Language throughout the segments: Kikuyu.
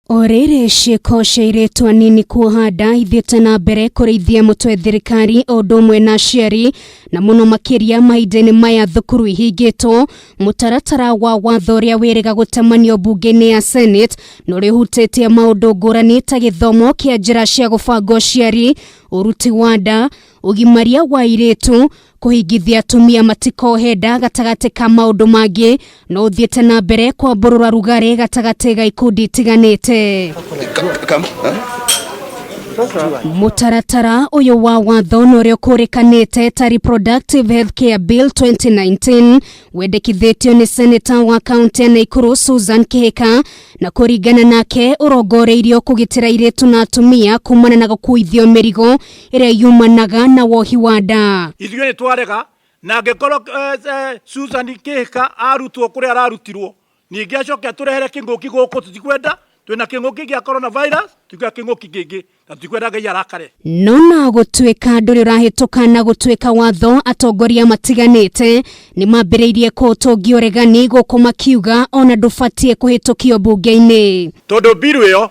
O rĩrĩ ciĩko cia airĩtu anini kuoha nda ithiĩte na mbere kũrĩithia mũtwe thirikari o ũndũ ũmwe na aciari, na mũno makĩria mahinda-inĩ maya thukuru ihingĩtwo. Mũtaratara wa watho ũrĩa wĩrĩga gũtemanio mbunge-inĩ ya Senate na ũrĩa ũhutĩtie maũndũ ngũrani ta gĩthomo kĩa njĩra cia gũbanga ũciari, ũruti wa nda, ũgimaria wa airĩtu, kũhingithia atumia matikohe nda gatagatĩ ka maũndũ mangĩ, no ũthiĩte na mbere kwambũrũra rugarĩ gatagatĩ ga ikundi itiganĩte. Mũtaratara ũyũ wa watho na ũrĩa ũkũrĩkanĩte ta Reproductive Health Care Bill 2019 wendekithĩtio nĩ seneta wa kaunti ya Naikuru Susan Kihika, na kũringana nake ũrongoreirio kũgitĩra airĩtu na atumia kumana na gũkuithio mĩrigo ĩrĩa yumanaga na wohi wa nda. Ithuĩ nĩ twarega na angĩkorwo Susan Kihika arutwo kũrĩa ararutirwo, ningĩ acoke atũrehere kĩng'ũki gũkũ, tũtikwenda. Twĩna kĩng'ũki gĩa coronavirus, tũtikwenda kĩng'ũki kĩngĩ na tũtikwenda Ngai arakare. No na gũtuĩka ndũrĩ ũrahĩtũka na gũtuĩka watho, atongoria matiganĩte nĩ mambĩrĩirie kũũtũngia ũregani gũkũ makiuga ona ndũbatiĩ kũhĩtũkio mbunge-inĩ. Tondũ bill ĩyo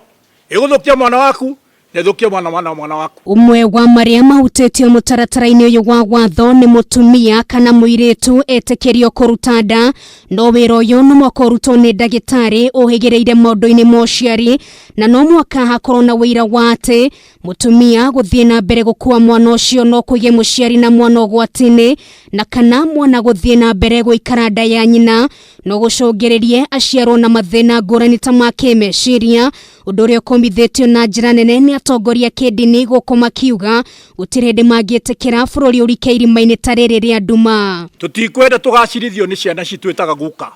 ĩgũthũkia mwana waku na ĩthũkie mwana mwana mwana waku. Ũmwe wa marĩa mahutĩtio mũtaratara-inĩ ũyũ wa watho nĩ mũtumia kana mũirĩtu etĩkĩrio kũruta nda, no wĩra ũyũ no mũhaka ũrutwo nĩ ndagĩtarĩ ũhĩgĩrĩire maũndũ-inĩ ma ũciari, na no mũhaka hakorwo na ũira wa atĩ mũtumia gũthiĩ na mbere gũkua mwana ũcio no kũige mũciari na mwana ũgwati-inĩ, na kana mwana gũthiĩ na mbere gũikara nda ya nyina no gũcũngĩrĩrie aciarwo na mathĩna ngũrani ta ma kĩmeciria, ũndũ ũrĩa ũkũmithĩtio na njĩra nene nĩ atongoria kĩndini gũkũ makiuga gũtirĩ hĩndĩ mangĩtĩkĩra bũrũri ũrike irima-inĩ ta rĩrĩ rĩa nduma. Tũtikwenda tũgacirithio nĩ ciana citũ ĩtaga guka,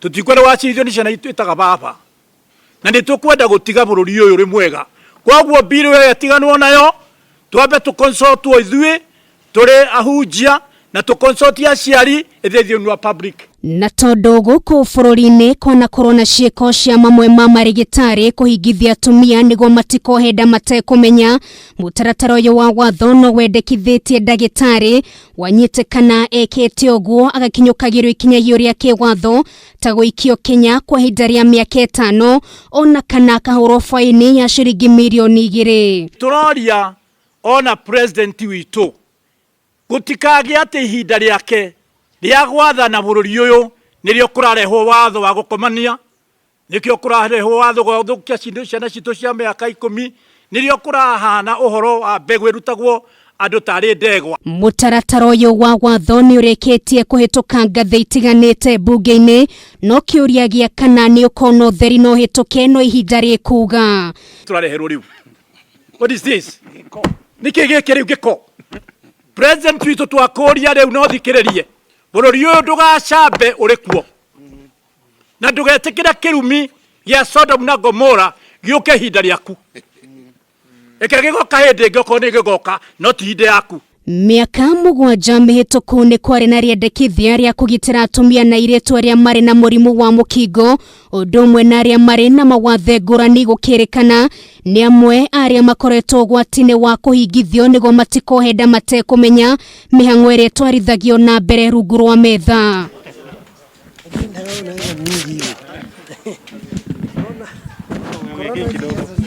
tũtikwenda gũgacirithio nĩ ciana itũ ĩtaga baba, na nĩ tũkwenda gũtiga bũrũri ũyũ ũrĩ mwega. Koguo bill ĩyo ĩtiganwo nayo, twambe tũconsultwo ithuĩ tũrĩ ahunjia na tũconsulti aciari ĩthiĩ thĩinĩ wa public. Na tondũ gũkũ bũrũri-inĩ kwanakorwo na ciĩko cia mamwe ma marĩgĩtarĩ kũhingithia atumia nĩguo matikohe nda matekũmenya, mũtaratara ũyũ wa watho no wendekithĩtie ndagĩtarĩ wanyitĩkana ekĩte ũguo agakinyũkagĩrwo ikinya rĩa kĩwatho ta gũikio Kenya kwa ihinda rĩa mĩaka 5 ona kana akahũrwo baini ya ciringi mirioni 2. Tũroria ona president witũ gũtikagĩe atĩ ihinda rĩake rĩa gwathana bũrũri ũyũ nĩrĩo kũrarehwo watho wa gũkomania, nĩkĩo kũrarehwo watho wa gũthũkia ciana citũ cia mĩaka 10, nĩrĩo kũrahana ũhoro wa mbegũ ĩrutagwo andũ tarĩ ndegwa. Mũtaratara ũyũ wa watho nĩ ũrĩkĩtie kũhĩtũka ngathĩ itiganĩte mbunge-inĩ, no kĩũria gĩa kana nĩ ũkona ũtheri no ũhĩtũke no ihinda rĩkuga. Tũrareherwo rĩu. What is this? Nĩkĩ gĩkĩ rĩu gĩko? President witũ twakũria rĩu no thikĩrĩrie. Bũrũri ũyũ ndũgacambe ũrĩ kuo. Na ndũgetĩkĩre kĩrumi gĩa Sodom na Gomora gĩũke ihinda rĩaku. Ĩke gĩgoka hĩndĩ ĩngĩ okorwo nĩ gĩgoka, no ti hĩndĩ yaku. Mĩaka 7 mĩhĩtũku nĩ kwarĩ na rĩendekithia rĩa kũgitĩra atumia na airĩtu arĩa marĩ na mũrimũ wa mũkingo, ũndũ ũmwe na arĩa marĩ na mawathe ngũrani, gũkĩrĩkana nĩ amwe arĩa makoretwo ũgwati-inĩ wa kũhingithio nĩguo matikohe nda matekũmenya mĩhang'o ĩrĩa ĩtwarithagio na mbere rungu rwa metha.